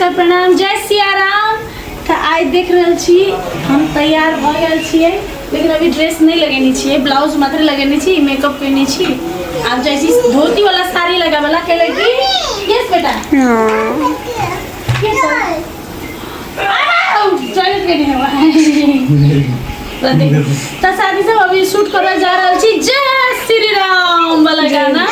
नमस्कार प्रणाम जय सियाराम। तऽ आइ देख रहल छी हम तैयार भऽ गेल छियै, लेकिन अभी ड्रेस नहि लगेने छियै, ब्लाउज मात्र लगेने छी, मेकअप केने छी। आब जाइ छी धोती वाला साड़ी लगाबला कैले कि यस बेटा टॉयलेट के नहीं तऽ शादी सब अभी शूट करल जा रहल छी जय श्री राम वाला गाना।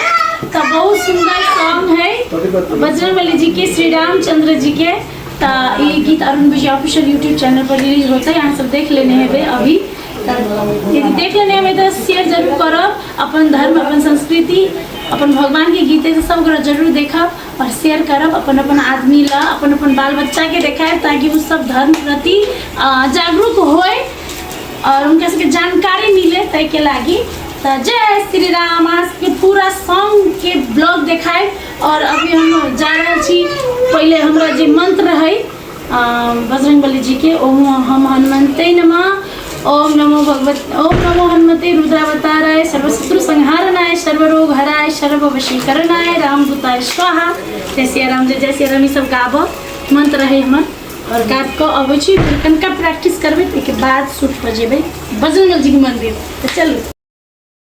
तऽ बहुत सुंदर सॉन्ग है बजरंगबली जी के, श्री रामचंद्र जी के। तऽ ई गीत अरुण विजय ऑफिशियल यूट्यूब चैनल पर रिलीज होते, अहाँ सब देख लेने हेबै अभी। तऽ यदि देख लेने हेबै तऽ शेयर जरूर करब। अपन धर्म, अपन संस्कृति, अपन भगवान के गीत है, सब गोरा जरूर देखब और शेयर करब। अपन अपन आदमी ला, अपन अपन बाल बच्चा के देखायब, ताकि ओ सब धर्म प्रति जागरूक होए और उनका सबके जानकारी मिले ताहिके लागी। तऽ जय श्री राम। अहाँ सबके पूरा सॉन्ग के ब्लॉग देखायब। और अभी हम जा रहल छी, पहिले हमरा जे मंत्र है बजरंगबली जी के, ओम हम हनुमंते नमः, ओम नमो भगवत, ओम नमो हनुमते रुद्रावताराय सर्वशत्रु संहारणाय सर्वरोग हराय सर्व वशीकरणाय रामदूताय स्वाहा। जय सिया राम, जय जय सिया राम। ई सब गाबऽ मंत्र है हमर और गाबि कऽ अबै छी, फेर कनिका प्रैक्टिस करबै, ताहिके बाद शूट पर जेबै बजरंगबली जी के मंदिर। तऽ चलू।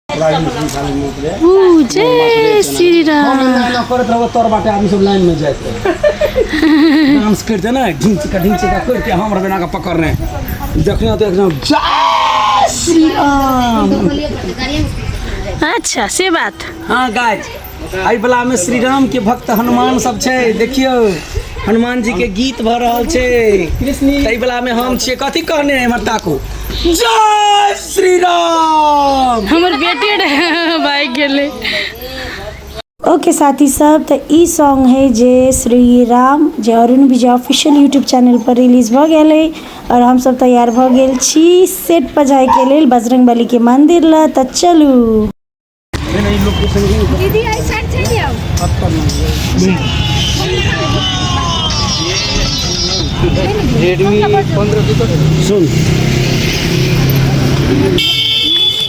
ऊ जय श्री राम। करैत रहबो तोर बाटे, आदमी सब लाइन में जाइत रहे, डांस करते ना, ढिंच का ढिंच का करके हम रहबे ना के पकड़ने। देखने तो एकदम जय श्री राम। अच्छा से बात। हाँ गाइस, एहि वला में श्री राम के भक्त हनुमान सब छै। देखियौ, हनुमान जी के गीत भऽ रहल छै। ताहि वला में हम छियै। कथी कहने है ताको? जय श्री राम। हमर बेटे रहे भागि गेलै। ओके साथी सब, तऽ ई सॉन्ग है जय श्री राम, जे अरुण विजय ऑफिशियल यूट्यूब चैनल पर रिलीज भऽ गेल है और हम सब तैयार भऽ गेल छी सेट पर जायके लेल बजरंगबली के मंदिर लए। तऽ चलू। दीदी, एहि साइड चलि आउ। सुन।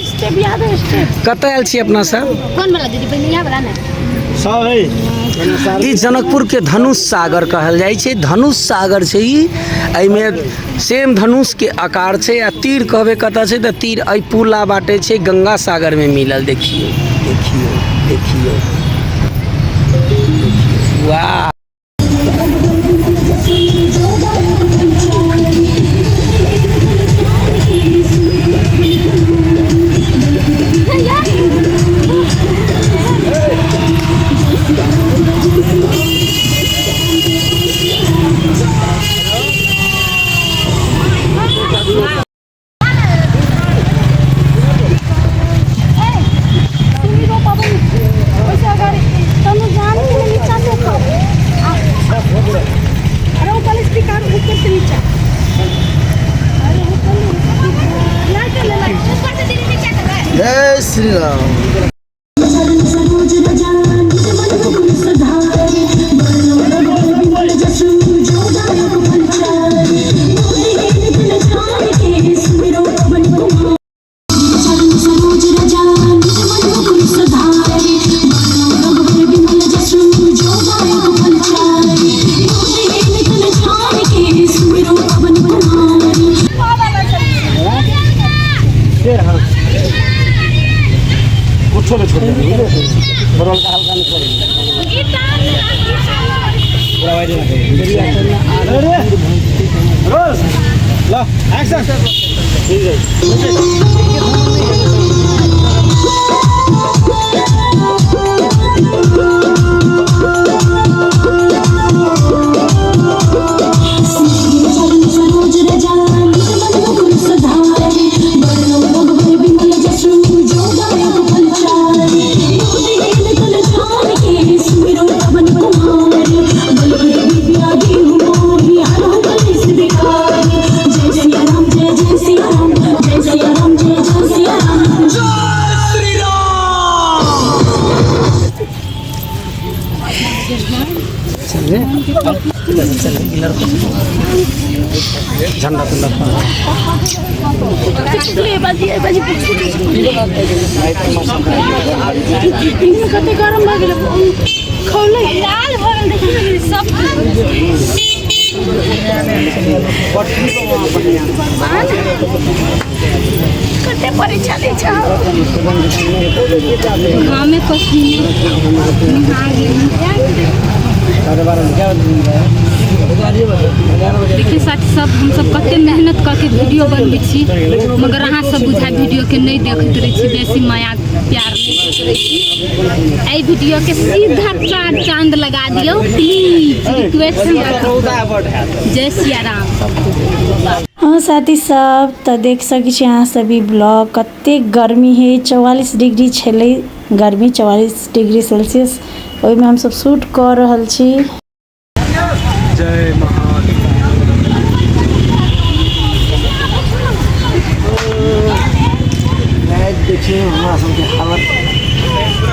स्टेप याद है स्टेप? कतऽ आयल छी अपना सब? कोन वाला दीदी? पहिने इएह वाला ने। ई जनकपुर के धनुष सागर कहल जाइ छै। धनुष सागर छै ई। एहिमे सेम धनुष के आकार छै आ तीर कहबै कतऽ छै तऽ तीर एहि पुला बाटे छै गंगा सागर में मिलल। देखियौ, देखियौ, देखियौ, वाह। जय श्री राम। छोड़े छोड़े बरल का हल्का नहीं छोड़े पूरा वाइड ना रोज ल एक्शन। ठीक है। झंडा तुंडा। कते गरम भऽ गेलै, खौलै लाल भऽ गेल, देखियौ सब। कते परीक्षा दै छै घामे पसीने नहा गेली। देखिए साथी सब, हमसब कते मेहनत करके वीडियो बनबै छी, मगर अहाँ सब बुझा वीडियो के नहीं देखैत रहै छी, बेसी माया प्यार नहीं दैत रहै छी। एहि वीडियो के सीधा 4 चांद लगा दियौ प्लीज, रिक्वेस्ट। जय सिया राम। हाँ साथी सब, तऽ देख सकै छी अहाँ सब ई ब्लॉग। कतेक गर्मी है, 44 डिग्री छलै गर्मी, 44 डिग्री सेल्सियस। ओहिमे हमसब शूट कऽ रहल छी। जय महादेव। देखियौ हमरा सबके हालत,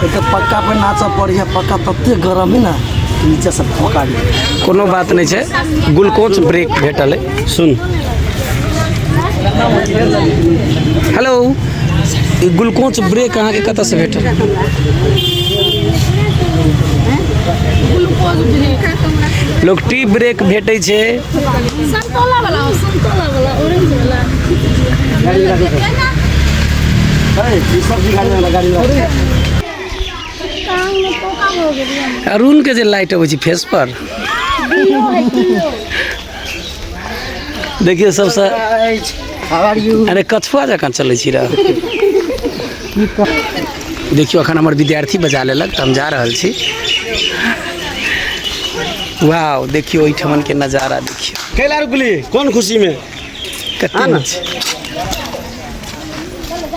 एक पक्का पर नाचऽ पड़ैए। पक्का तते गरम है ना, नीचे से फोका गेल। कोनो बात नहि छै, ग्लूकोज ब्रेक भेटल है। सुन, हेलो, ई ग्लूकोज ब्रेक अहाँके कतऽसँ भेटल? लोग टी ब्रेक भेटै छै। संतोला वाला, संतोला वाला, ऑरेंज वाला। टांग में पोका हो गेल। अरुण के जे लाइट अबै छै फेस पर, देखियौ सबसँ। अरे कछुआ जकाँ चलै छी रह। देखियौ, अखन हमर विद्यार्थी बजा लेलक तऽ हम जा रहल छी। वाह, देखियौ ओहिठमन के नजारा देखियौ। कैला रुकली, कोन खुशी में? कते नीक छै।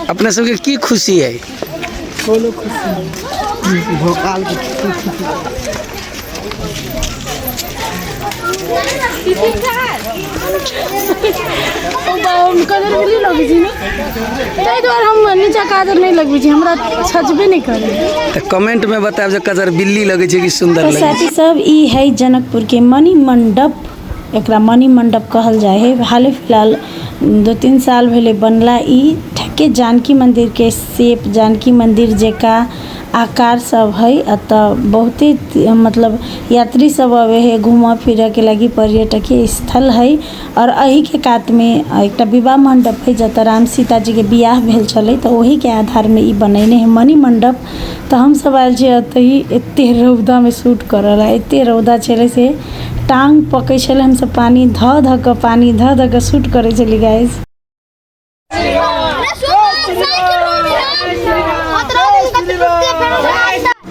अपने सबके की खुशी है? भोकाल के। हम कदर बिल्ली लगै छी ने, ताहि दुआरे हम नीचा काजर नहि लगबै छी, हमरा छजबे नहि करै। तऽ कमेंट में बतायब जे कजर बिल्ली लगै छै कि सुंदर तऽ लगै छै। साथी सब, ई है जनकपुर के मणि मंडप। एकरा मणि मंडप कहल जाइ है। हाले फिलहाल 2-3 साल भेलै बनला। ई ठके जानकी मंदिर के शेप, जानकी मंदिर जकाँ आकार सब है। एतऽ बहुते मतलब यात्री सब अबै है घूमऽ फिरऽ के लागी, पर्यटकीय स्थल है। और एही के कात में एकटा विवाह मंडप है, जतऽ राम सीता जी के बियाह भेल छलै, तऽ ओही के आधार में ई बनेने है मणि मंडप। तऽ हमसब आयल छियै एतऽ एते रौदा में शूट करऽ ला। एते रौदा छलै से टांग पकै छलै। हमसब पानी धऽ धऽ कऽ, पानी धऽ धऽ कऽ शूट करै छलियै गाइस।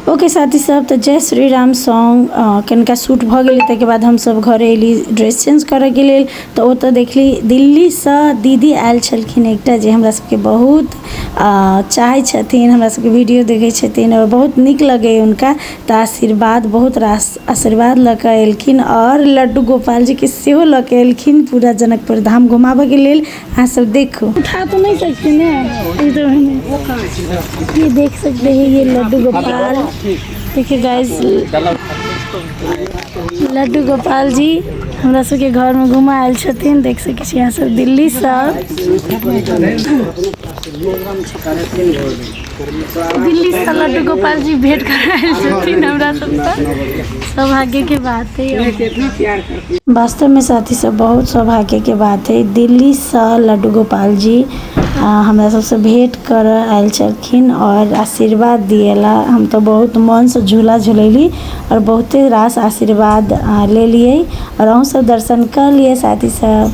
ओके साथी सब, तऽ जय श्री राम सॉन्ग कनिका शूट भऽ गेलै। ताहिके बाद हमसब घरे अयली ड्रेस चेंज करऽके लेल, तऽ ओतऽ देखली दिल्लीसँ दीदी आयल छलखिन एकटा, जे हमरा सबके बहुत चाहै छथिन, हमरा सबके वीडियो देखै छथिन आओर बहुत नीक लगैए हुनका। तऽ आशीर्वाद, बहुत रास आशीर्वाद लऽ कऽ एलखिन आओर लड्डू गोपाल जीके सेहो लऽ कऽ एलखिन पूरा जनकपुर धाम घुमाबऽके लेल। अहाँ सब देखू। उठा तो नहीं सकते ना इधर में। ये देख सकते हैं, ये लड्डू गोपाल। देखिए गाइस, लड्डू गोपाल जी हमरा सबके घर में घुमा आयल छथिन। देख सकै छी अहाँ सब, दिल्लीसँ, दिल्लीसँ लड्डू गोपाल जी भेंट कर आयल छथिन हमरा सबसँ। सौभाग्य के बात है। वास्तव में साथी सब, बहुत सौभाग्य के बात है, दिल्लीसँ लड्डू गोपाल जी हमरा सबसँ भेंट करऽ आयल छलखिन और आशीर्वाद दिएला। हम तऽ बहुत मनसँ झूला झुलैली और बहुते रास आशीर्वाद लेलियै और अहूँ सब दर्शन कऽ लिअ साथी सब।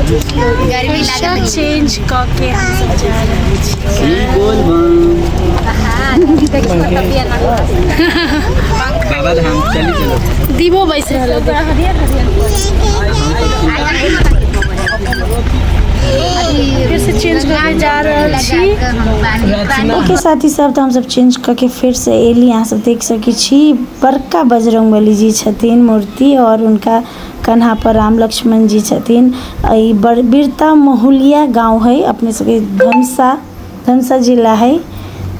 गर्मी लागत। चेंज कऽ के हमसब जा रहल छी। बाबा धाम चली चलो। दीपो बैस रहल है। फिर से चेंज करके जा रहल छी। ओके साथी सब, तऽ हमसब चेंज कऽ के फेरसँ एली। अहाँ सब देख सकै छी, बड़का बजरंगबली जी छथिन मूर्ति और हुनका कन्हा पर राम लक्ष्मण जी छथिन। ई बिरता महुलिया गाँव है, अपने सबके धमसा, धमसा जिला है।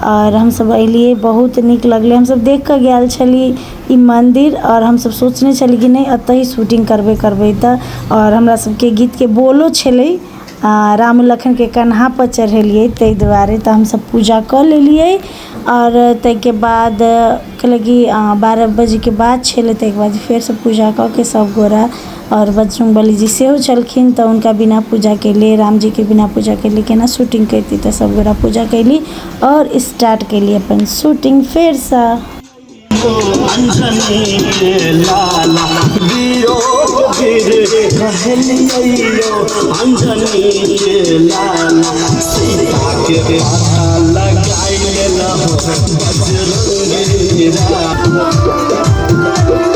और हमसब एलियै, बहुत नीक लगलै। हमसब देख कऽ गेल छली ई मन्दिर और हमसब सोचने छली कि नहि, एतहि शूटिंग करबै करबै तऽ। और हमरा सबके गीतके बोलो छलै। राम लखनके कन्हा पर चढ़ेलियै, ताहि दुआरे तऽ हमसब पूजा कऽ लेलियै। आओर ताहिके बाद कहलक कि 12 बजेके बाद छलै, ताहिके बाद फेरसँ पूजा कऽ के सब गोरा आओर बजरङ्गबली जी सेहो छलखिन, तऽ हुनका बिना पूजा केले, रामजीके बिना पूजा केले केना शूटिंग करिती। तऽ सब गोरा पूजा कैली आओर स्टार्ट कैली अपन शूटिंग फेरसँ।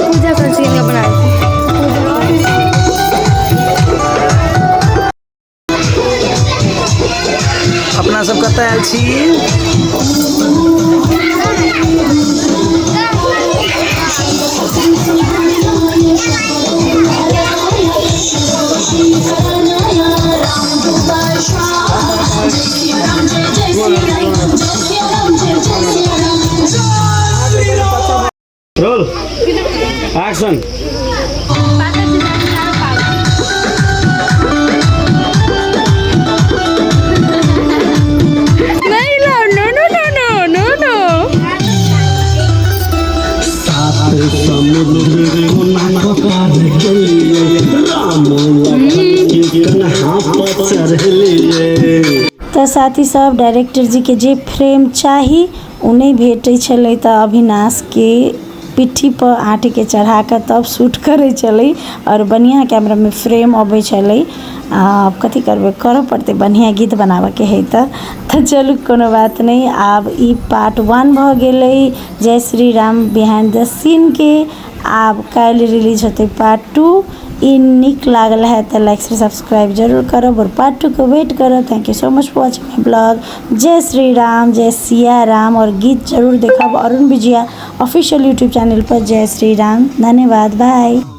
पूजा कर सीन बना। अपना सब कतऽ आयल छी? Roll action. नहीं लो, no no no no no no. समुद्र पार गेलियै, राम लखन के कन्हा पर चढ़लियै। तऽ साथी सब, डायरेक्टर जीके जे फ्रेम चाही ओ नहि भेटै छलै, तऽ अविनाशके पिट्ठीपर आँटीके चढ़ाकऽ तब शूट करै छलै आओर बढ़िआँ कैमरामे फ्रेम अबै छलै। आब कथी करबै, करऽ पड़तै, बढ़िआँ गीत बनाबऽके हइ। तऽ चलू, कोनो बात नहि। आब ई पार्ट 1 भऽ गेलै जय श्री राम बिहाइंड द सीनके। आब काल्हि रिलीज होतै पार्ट 2। ई नीक लागल है तऽ लाइक से सब्सक्राइब जरूर करब आओर पार्ट 2 के वेट करब। Thank you so much for watching my vlog. जय श्री राम, जय सिया राम। और गीत जरूर देखब अरुण विजया ऑफिशियल यूट्यूब चैनल पर, जय श्री राम। धन्यवाद, बाय।